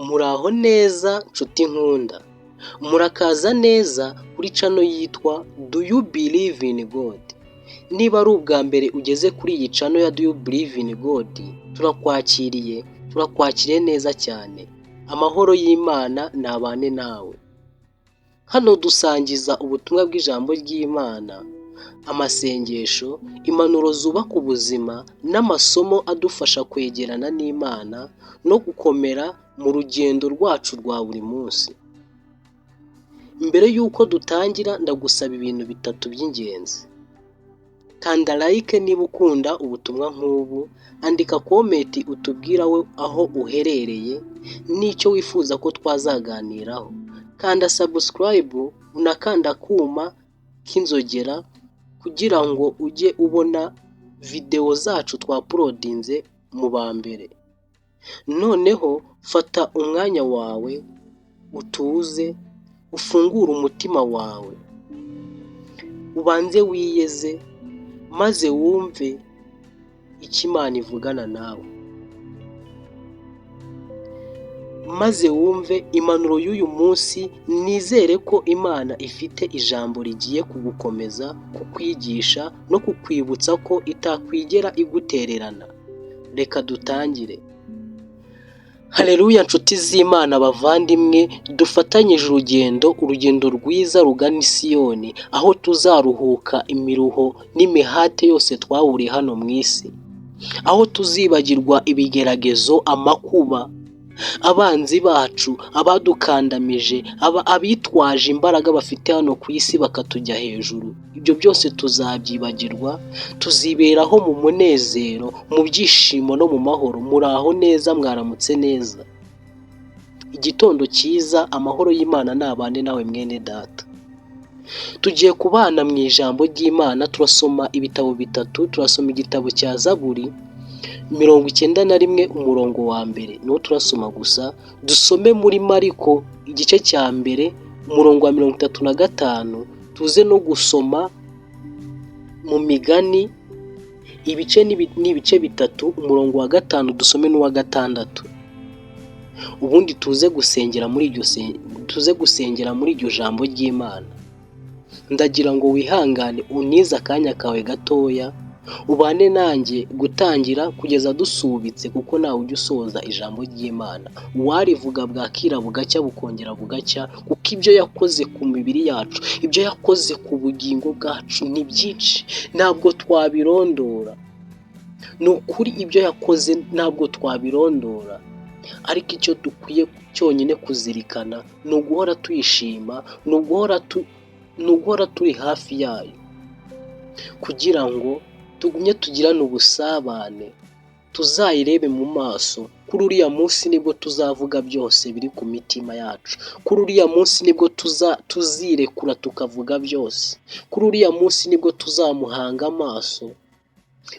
Muraho neza nshuti nkunda, murakaza neza kuri channel yitwa Do you believe in God? Niba ari ubwa mbere ugeze kuri iyi channel ya Do you believe in God, turakwakiriye, turakwakiriye neza cyane. Amahoro y'Imana nabane nawe. Hano dusangiza ubutumwa bw'ijambo ry'Imana, amasengesho, impanuro zubaka ubuzima n'amasomo adufasha kwegerana n'Imana no gukomera mu rugendo rwacu rwa buri munsi. Mbere y'uko dutangira, ndagusaba ibintu bitatu by'ingenzi. Kanda like niba ukunda ubutumwa nk'ubu, andika comment utubwira aho uherereye n'icyo wifuza ko twazaganiraho. Kanda subscribe, unakanda akuma k'inzogera kugira ngo ujye ubona videwo zacu twauploadinze mu ba mbere. Noneho fata umwanya wawe utuze, ufungure umutima wawe, ubanze wiyeze, maze wumve icyo Imana ivugana nawe, maze wumve impanuro y'uyu munsi. Nizere ko Imana ifite ijambo rigiye kugukomeza, kukwigisha no kukwibutsa ko itakwigera igutererana. Reka dutangire. Haleluya, nshuti z'Imana, bavandimwe dufatanyije urugendo, urugendo rwiza rugana i Siyoni, aho tuzaruhuka imiruho n'imihate yose twahuriye hano mu isi, aho tuzibagirwa ibigeragezo, amakuba, abanzi bacu, abadukandamije, abitwaje imbaraga bafite hano ku isi bakatujya hejuru. Ibyo byose tuzabyibagirwa, tuziberaho mu munezero, mu byishimo no mu mahoro. Muraho neza, mwaramutse neza, igitondo cyiza, amahoro y'Imana nabane nawe mwene data. Tugiye kubana mu ijambo ry'Imana. Turasoma ibitabo bitatu. Turasoma igitabo cya Zaburi 91, umurongo wa mbere, niwo turasoma gusa. Dusome muri Mariko igice cya mbere, umurongo wa 35. Tuze no gusoma mu Migani ibice ni ibice bitatu, umurongo wa gatanu, dusome n'uwa gatandatu. Ubundi tuze gusengera muri iryo jambo ry'Imana. Ndagira ngo wihangane, unize akanya kawe gatoya, ubane nanjye gutangira kugeza dusubitse, kuko ntawe ujya usoza ijambo ry'Imana. Uwarivuga bwakira bugacya, bukongera bugacya, kuko ibyo yakoze ku mibiri yacu, ibyo yakoze ku bugingo bwacu ni byinshi, ntabwo twabirondora. Ni ukuri, ibyo yakoze ntabwo twabirondora, ariko icyo dukwiye cyonyine kuzirikana ni uguhora tuyishima, ni uguhora turi hafi yayo kugira ngo tugumye tugirane ubusabane, tuzayirebe mu maso. Kuri uriya munsi nibwo tuzavuga byose biri ku mitima yacu. Kuri uriya munsi nibwo tuzirekura tukavuga byose. Kuri uriya munsi nibwo tuzamuhanga amaso,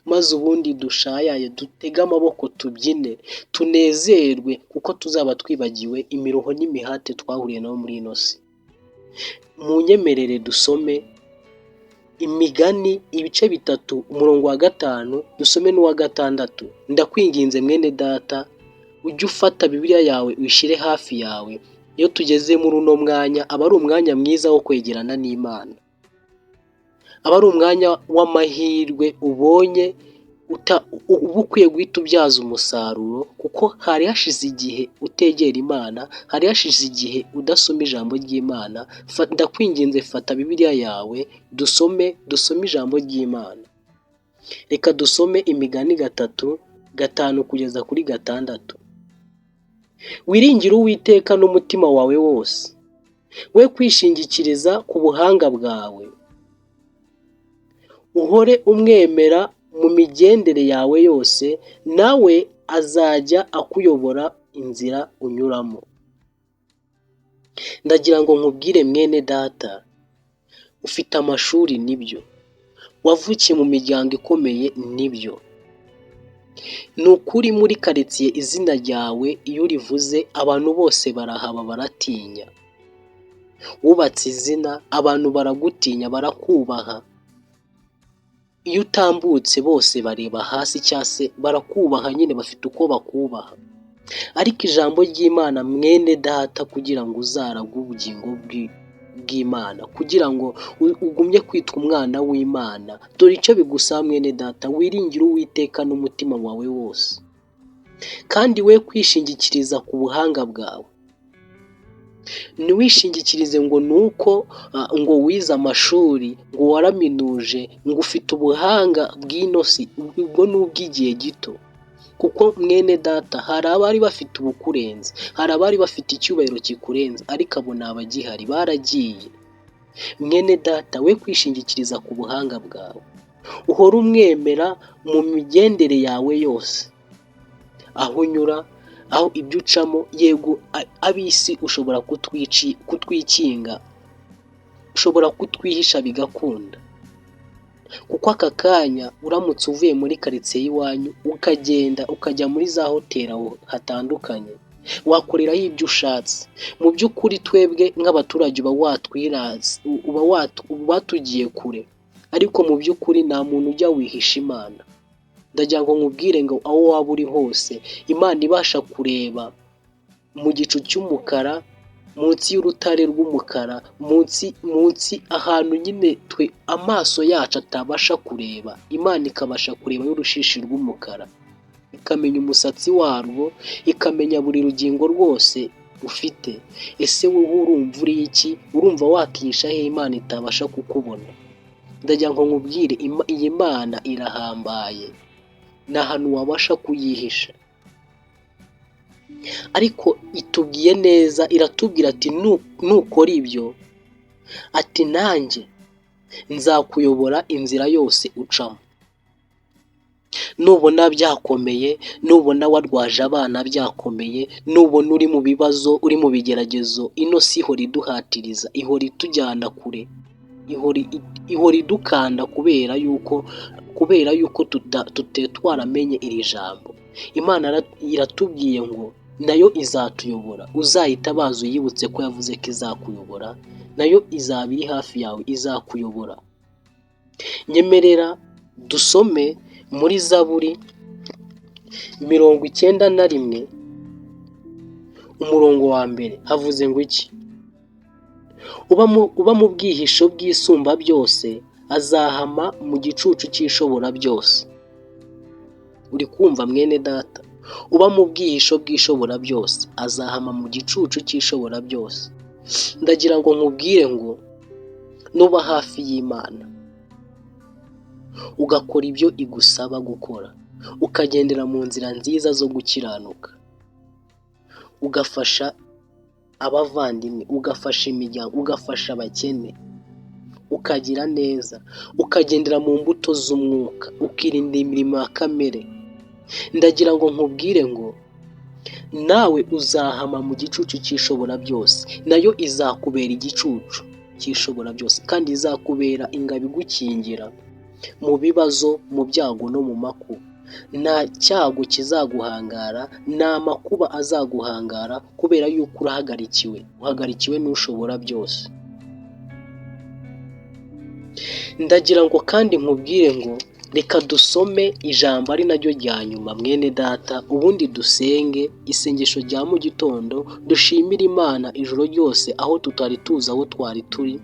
maze ubundi dushayaye, dutege amaboko, tubyine, tunezerwe, kuko tuzaba twibagiwe imiruho n'imihate twahuriye nayo muri ino si. Munyemerere dusome Imigani ibice bitatu, umurongo wa gatanu, dusome n'uwa gatandatu. Ndakwinginze mwene data, ujye ufata Bibiliya yawe uyishyire hafi yawe. Iyo tugeze muri uno mwanya, aba ari umwanya mwiza wo kwegerana n'Imana, aba ari umwanya w'amahirwe ubonye uba ukwiye guhita ubyaza umusaruro, kuko hari hashize igihe utegera Imana, hari hashize igihe udasoma ijambo ry'Imana. Ndakwinginze, fata Bibiliya yawe dusome, dusome ijambo ry'Imana. Reka dusome Imigani gatatu, gatanu kugeza kuri gatandatu. Wiringire Uwiteka n'umutima wawe wose, we kwishingikiriza ku buhanga bwawe. Uhore umwemera mu migendere yawe yose, nawe azajya akuyobora inzira unyuramo. Ndagira ngo nkubwire mwene data, ufite amashuri, nibyo, wavukiye mu miryango ikomeye, nibyo, ni ukuri muri karitsiye izina ryawe iyo urivuze abantu bose barahaba, baratinya. Wubatse izina, abantu baragutinya, barakubaha. Iyo utambutse bose bareba hasi cyangwa se barakubaha nyine, bafite uko bakubaha. Ariko ijambo ry'Imana, mwene data, kugira ngo uzaragwe ubugingo bw'Imana, kugira ngo ugumye kwitwa umwana w'Imana, dore icyo bigusaba, mwene data: wiringire Uwiteka n'umutima wawe wose, kandi we kwishingikiriza ku buhanga bwawe. Ntiwishingikirize ngo ni uko ngo wize amashuri, ngo waraminuje, ngo ufite ubuhanga bw'ino si. Ubwo ni ubw'igihe gito, kuko mwene data, hari abari bafite ubukurenze, hari abari bafite icyubahiro kikurenze, ariko abo ni abagihari, baragiye. Mwene data, we kwishingikiriza ku buhanga bwawe, uhore umwemera mu migendere yawe yose, aho unyura, aho ibyo ucamo. Yego, ab'isi ushobora kutwikinga, ushobora kutwihisha bigakunda, kuko aka kanya uramutse uvuye muri karitsiye y'iwanyu ukagenda ukajya muri za hoteli aho hatandukanye, wakoreraho ibyo ushatse. Mu by'ukuri twebwe nk'abaturage uba watwirase, uba watugiye kure, ariko mu by'ukuri nta muntu ujya wihisha Imana. Ndagira ngo nkubwire ngo aho waba uri hose, Imana ibasha kureba mu gicu cy'umukara, munsi y'urutare rw'umukara, munsi ahantu nyine twe amaso yacu atabasha kureba, Imana ikabasha kureba y'urushishi rw'umukara, ikamenya umusatsi warwo, ikamenya buri rugingo rwose ufite. Ese wowe urumva uri iki? Urumva wakihisha he Imana itabasha kukubona? Ndagira ngo nkubwire, iyi Mana irahambaye, ni ahantu wabasha kuyihisha. Ariko itubwiye neza, iratubwira ati: "Nukora ibyo," ati, "nanjye nzakuyobora inzira yose ucamo." Nubona byakomeye, nubona warwaje abana byakomeye, nubona uri mu bibazo, uri mu bigeragezo, ino si ihora iduhatiriza, ihora itujyana kure, ihora idukanda kubera yuko tutari twaramenye iri jambo. Imana iratubwiye ngo nayo izatuyobora. Uzayitabaza uyibutse ko yavuze ko izakuyobora, nayo izaba iri hafi yawe, izakuyobora. Nyemerera dusome muri Zaburi 91, umurongo wa mbere, havuze ngo iki? Uba mu bwihisho bw'Isumba byose azahama mu gicucu cy'Ishobora byose. Uri kumva, mwene data? Uba mu bwihisho bw'Ishobora byose azahama mu gicucu cy'Ishobora byose. Ndagira ngo nkubwire ngo nuba hafi y'Imana, ugakora ibyo igusaba gukora, ukagendera mu nzira nziza zo gukiranuka, ugafasha abavandimwe, ugafasha imiryango, ugafasha abakene, ukagira neza, ukagendera mu mbuto z'umwuka, ukirinda imirimo ya kamere, ndagira ngo nkubwire ngo nawe uzahama mu gicucu cy'Ishobora byose, nayo izakubera igicucu cy'Ishobora byose, kandi izakubera ingabo igukingira mu bibazo, mu byago no mu makuba. Nta cyago kizaguhangara, nta makuba azaguhangara, kubera yuko urahagarikiwe, uhagarikiwe n'Ushobora byose. Ndagira ngo kandi nkubwire ngo reka dusome ijambo ari naryo rya nyuma, mwene data, ubundi dusenge isengesho rya mu gitondo, dushimire Imana ijoro ryose aho tutari tuzi aho twari turi,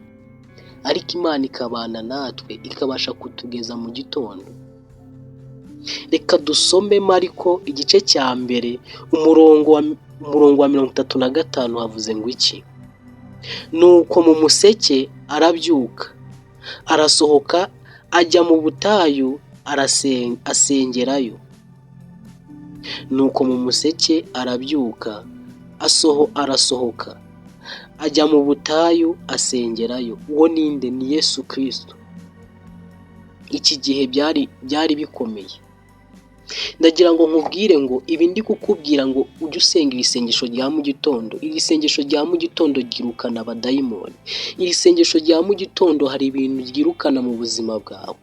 ariko Imana ikabana natwe, ikabasha kutugeza mu gitondo. Reka dusome Mariko igice cya mbere, umurongo wa 35, havuze ngo iki? Nuko mu museke arabyuka, arasohoka, ajya mu butayu asengerayo. Nuko mu museke arabyuka, arasohoka, ajya mu butayu asengerayo. Uwo ninde? Ni Yesu Kirisito. Iki gihe byari bikomeye. Ndagira ngo nkubwire ngo ibi ndi kukubwira ngo ujye usenga iri sengesho rya mu gitondo. Iri sengesho rya mu gitondo ryirukana abadayimoni. Iri sengesho rya mu gitondo hari ibintu ryirukana mu buzima bwawe,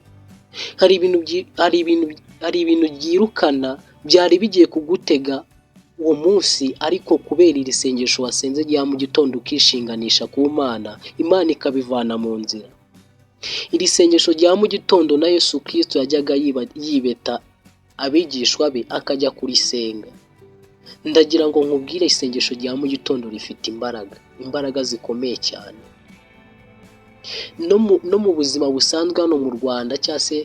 hari ibintu ryirukana byari bigiye kugutega uwo munsi, ariko kubera iri sengesho wasenze rya mu gitondo, ukishinganisha ku Mana, Imana ikabivana mu nzira. Iri sengesho rya mu gitondo na Yesu Kristo yajyaga yibeta abigishwa be akajya kurisenga. Ndagira ngo nkubwire, isengesho rya mu gitondo rifite imbaraga, imbaraga zikomeye cyane. No mu buzima busanzwe hano mu Rwanda, cyangwa se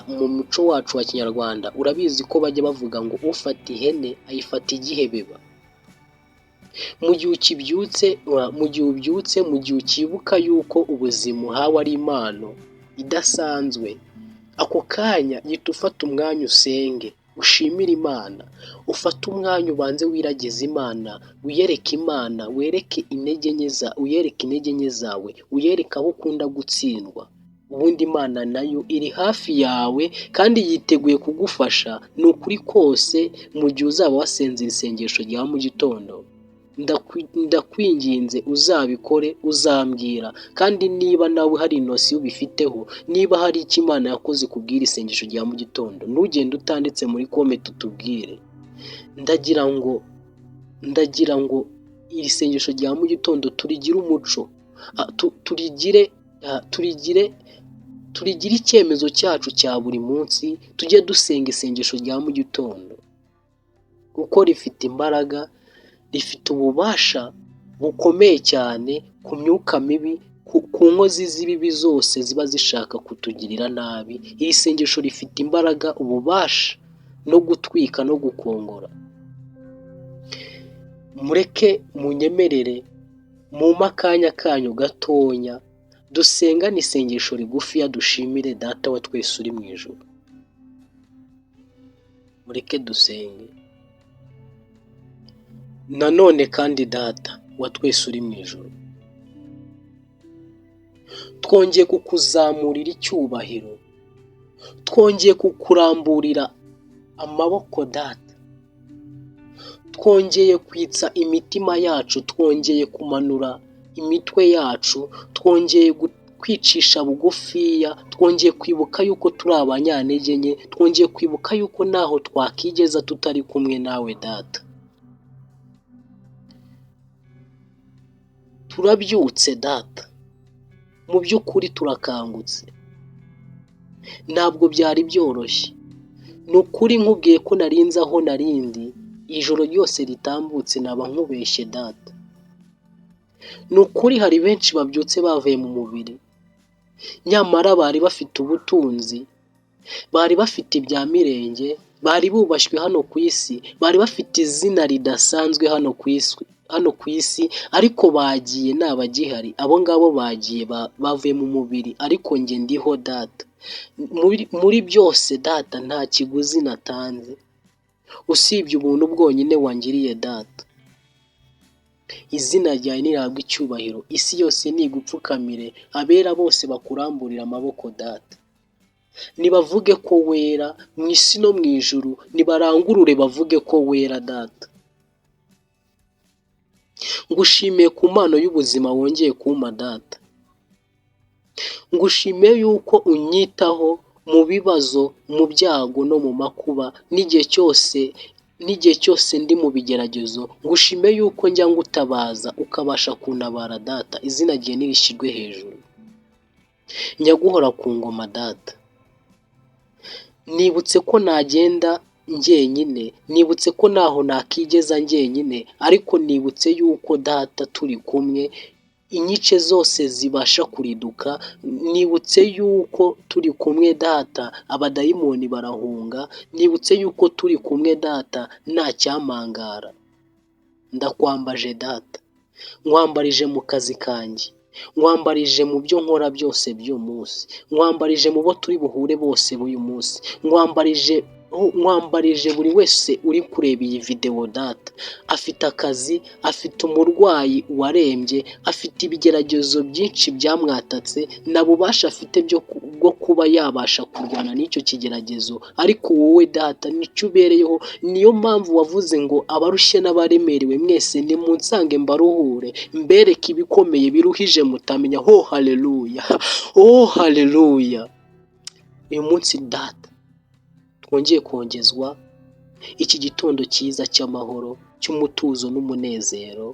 mu muco wacu wa kinyarwanda, urabizi ko bajya bavuga ngo ufata ihene ayifata igihebeba. Mu gihe ukibyutse, mu gihe ubyutse, mu gihe ukibuka yuko ubuzima uhawe ari impano idasanzwe, ako kanya gihita ufata umwanya usenge, ushimire Imana, ufate umwanya ubanze wiragize Imana, wiyereke Imana, wereke intege nke za uyereke intege nke zawe, uyereke aho ukunda gutsindwa. Ubundi Imana nayo iri hafi yawe kandi yiteguye kugufasha. Ni ukuri kose, mu gihe uzaba wasenze iri sengesho rya mu gitondo, ndakwinginze uzabikore, uzambwira. Kandi niba nawe hari notion ubifiteho, niba hari icyo Imana yakoze kubw'iri sengesho rya mu gitondo, ntugende utanditse muri comment utubwire. Ndagira ngo iri sengesho rya mu gitondo turigire umuco, turigire icyemezo cyacu cya buri munsi, tujye dusenga isengesho rya mu gitondo kuko rifite imbaraga, rifite ububasha bukomeye cyane ku myuka mibi, ku nkozi z'ibibi zose ziba zishaka kutugirira nabi. Iri sengesho rifite imbaraga, ububasha no gutwika no gukongora. Mureke munyemerere mumpe akanya kanyu gatonya, dusengane isengesho rigufiya, dushimire Data wa twese uri mu ijuru. Mureke dusenge. Nanone kandi, Data wa twese uri mu ijuru, twongeye kukuzamurira icyubahiro, twongeye kukuramburira amaboko Data, twongeye kwitsa imitima yacu, twongeye kumanura imitwe yacu, twongeye kwicisha bugufiya, twongeye kwibuka yuko turi abanyantege nke, twongeye kwibuka yuko ntaho twakigeza tutari kumwe nawe Data. Turabyutse Data, mu by'ukuri turakangutse, ntabwo byari byoroshye. Ni ukuri nkubwiye ko narinze aho narindi ijoro ryose ritambutse, naba nkubeshye Data. Ni ukuri hari benshi babyutse bavuye mu mubiri, nyamara bari bafite ubutunzi, bari bafite ibya mirenge, bari bubashywe hano ku isi, bari bafite izina ridasanzwe hano ku isi, ariko bagiye ntabagihari. Abo ngabo bagiye bavuye mu mubiri, ariko njye ndiho Data. Muri byose Data, nta kiguzi natanze usibye ubuntu bwonyine wangiriye Data. Izina ryawe nirihabwe icyubahiro, isi yose nigupfukamire, abera bose bakuramburire amaboko Data. Nibavuge ko wera mu isi no mu ijuru, nibarangurure bavuge ko wera Data. Ngushimiye ku mpano y'ubuzima wongeye kumpa Data. Ngushimiye yuko unyitaho mu bibazo, mu byago no mu makuba, n'igihe cyose ndi mu bigeragezo. Ngushimiye yuko njya ngutabaza ukabasha kuntabara Data. Izina ryawe nirishyirwe hejuru. Nyaguhora ku ngoma Data. Nibutse ko nagenda njyenyine, nibutse ko ntaho nakigeza njyenyine, ariko nibutse yuko Data turi kumwe, inyice zose zibasha kuriduka. Nibutse yuko turi kumwe Data, abadayimoni barahunga. Nibutse yuko turi kumwe Data, nta cyampangara. Ndakwambaje Data, nkwambarije mu kazi kanjye, nkwambarije mu byo nkora byose by'uyu munsi, nkwambarije mu bo turi buhure bose b'uyu munsi, nkwambarije buri wese uri kureba iyi videwo Data. Afite akazi, afite umurwayi warembye, afite ibigeragezo byinshi byamwatatse, nta bubasha afite bwo kuba yabasha kurwana n'icyo kigeragezo, ariko wowe Data nicyo ubereyeho. Niyo mpamvu wavuze ngo abarushye n'abaremerewe mwese nimunsange mbaruhure, mbereke ibikomeye biruhije mutamenya. Ho haleluya, oh haleluya! Uyu munsi Data twongeye kongezwa iki gitondo cyiza cy'amahoro, cy'umutuzo n'umunezero,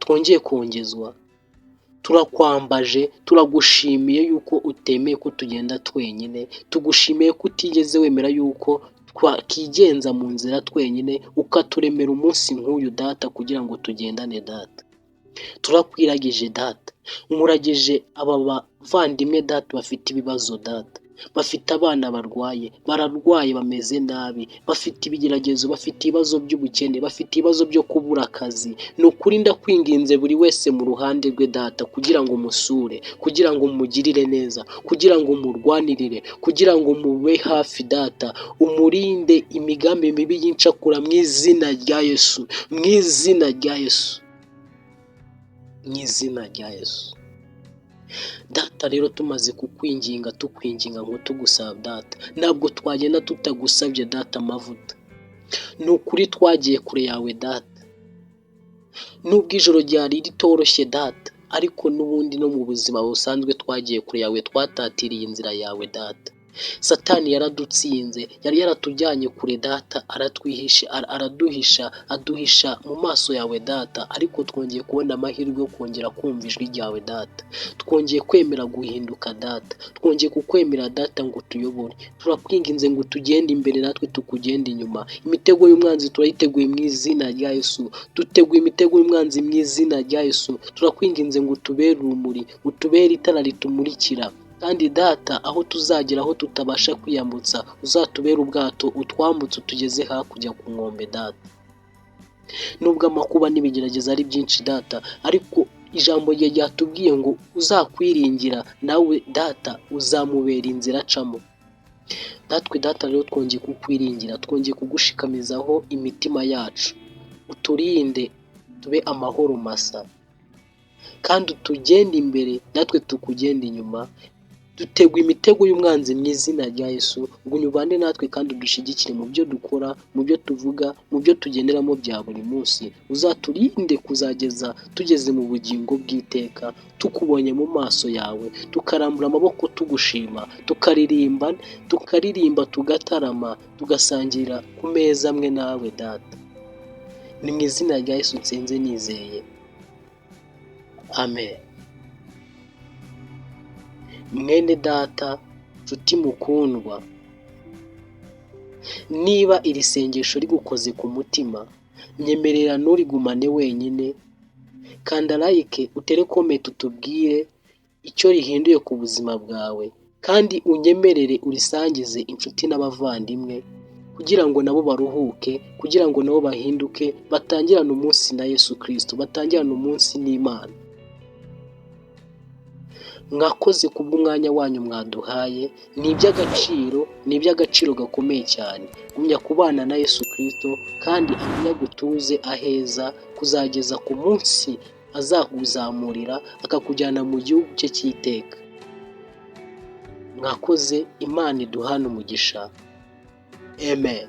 twongeye kongezwa. Turakwambaje, turagushimiye yuko utemeye ko tugenda twenyine, tugushimiye ko utigeze wemera yuko twakigenza mu nzira twenyine, ukaturemera umunsi nk'uyu Data kugira ngo tugendane Data. Turakwiragije Data, nkuragije aba bavandimwe Data bafite ibibazo Data, bafite abana barwaye, bararwaye bameze nabi, bafite ibigeragezo, bafite ibibazo by'ubukene, bafite ibibazo byo kubura akazi. Ni ukuri ndakwinginze buri wese mu ruhande rwe Data, kugira ngo umusure, kugira ngo umugirire neza, kugira ngo umurwanirire, kugira ngo mube hafi Data, umurinde imigambi mibi y'incakura mu izina rya Yesu, mu izina rya Yesu, mu izina rya Yesu. Data rero tumaze kukwinginga, tukwinginga ngo tugusaba Data, ntabwo twagenda tutagusabye Data amavuta. Ni ukuri twagiye kure yawe Data, nubwo ijoro ryari ritoroshye Data, ariko n'ubundi no mu buzima busanzwe twagiye kure yawe, twatatiriye inzira yawe Data. Satani yaradutsinze, yari yaratujyanye kure Data, aratwihisha, araduhisha, aduhisha mu maso yawe Data, ariko twongeye kubona amahirwe yo kongera kumva ijwi ryawe Data. Twongeye kwemera guhinduka Data, twongeye kukwemera Data ngo utuyobore. Turakwinginze ngo utugende imbere natwe tukugende inyuma. Imitego y'umwanzi turayiteguye mu izina rya Yesu, duteguye imitego y'umwanzi mu izina rya Yesu. Turakwinginze ngo utubere urumuri, utubere itara ritumurikira, kandi Data aho tuzagera aho tutabasha kwiyambutsa, uzatubere ubwato utwambutse utugeze hakurya ku nkombe Data. Nubwo amakuba n'ibigeragezo ari byinshi Data, ariko ijambo rye ryatubwiye ngo uzakwiringira nawe Data uzamubera inzira acamo. Natwe Data rero twongeye kukwiringira, twongeye kugushikamizaho imitima yacu, uturinde tube amahoro masa, kandi utugende imbere natwe tukugende inyuma. Dutegwa imitego y'umwanzi mu izina rya Yesu, ngo ubane natwe kandi udushyigikire mu byo dukora, mu byo tuvuga, mu byo tugenderamo bya buri munsi. Uzaturinde kuzageza tugeze mu bugingo bw'iteka, tukubonye mu maso yawe, tukarambura amaboko tugushima, tukaririmba, tukaririmba, tugatarama, tugasangira ku meza amwe nawe Data. Ni mu izina rya Yesu nsenze nizeye, amen. Mwene data, nshuti mukundwa, niba iri sengesho rigukoze ku mutima, nyemerera nturigumane wenyine, kanda like, utere comment, utubwire icyo rihinduye ku buzima bwawe, kandi unyemerere urisangize inshuti n'abavandimwe kugira ngo nabo baruhuke, kugira ngo nabo bahinduke, batangirane umunsi na Yesu Kristo, batangirane umunsi n'Imana. Mwakoze kubw'umwanya wanyu mwaduhaye, ni iby'agaciro, ni iby'agaciro gakomeye cyane. Gumya kubana na Yesu Kristo kandi agumye agutuze aheza kuzageza ku munsi azakuzamurira akakujyana mu gihugu cye cy'iteka. Mwakoze, Imana iduhane umugisha. Amen.